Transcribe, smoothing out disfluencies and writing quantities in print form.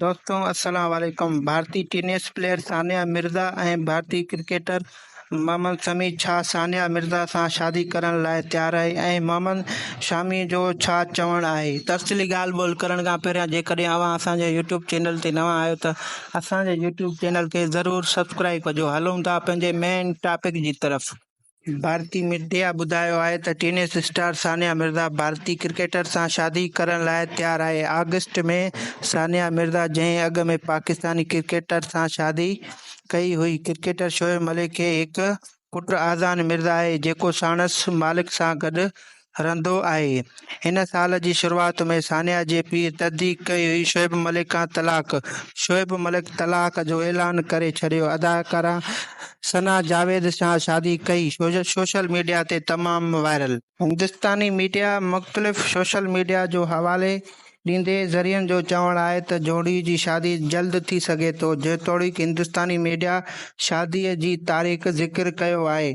دوستو السلام عليڪم ڀارتي ٽينس پليئر ثانيه مرزا ۽ ڀارتي ڪرڪيٽر محمد سميع ڇا ثانيه مرزا سان شادي ڪرڻ لاء تيار آهي ۽ محمد شامي جو ڇا چوڻ آهي؟ تفصيلي ڳالهه ٻولهه ڪرڻ کان پهريان جيڪڏهن اوهان اسان جي يوٽيوب چينل تي نوان آهيو ته اسان جي يوٽيوب چينل کي ضرور سبسڪرائيب ڪجو هلون ٿا پنهنجي مين ٽاپڪ جي طرف. ڀارتي ميڊيا ٻڌايو آهي ته ٽينس اسٽار ثانيه مرزا ڀارتي ڪرڪيٽر سان شادي ڪرڻ لاء تيار آهي. آگسٽ ۾ ثانيه مرزا جنهن اڳ ۾ پاڪستاني ڪرڪيٽر سان شادي ڪئي هئي، ڪرڪيٽر شعيب ملڪ کي هڪ پٽ آذان مرزا آهي جيڪو ساڻس مالڪ سان گڏ رهندو آهي. هن سال جي شروعات ۾ ثانيه جي پيء تصديق ڪئي هئي شعيب ملڪ کان طلاق شعيب ملڪ طلاق جو اعلان ڪري ڇڏيو اداڪارا ثنا جاويد سان شادي ڪئي سوشل ميڊيا تي تمام وائرل. هندستاني ميڊيا مختلف سوشل ميڊيا جو حوالي ڏيندي ذريعن جو چوڻ آهي ته جوڙي جي شادي جلد ٿي سگهي ٿو جيتوڻيڪ هندستاني ميڊيا شادي جي تاريخ ذڪر ڪيو آهي.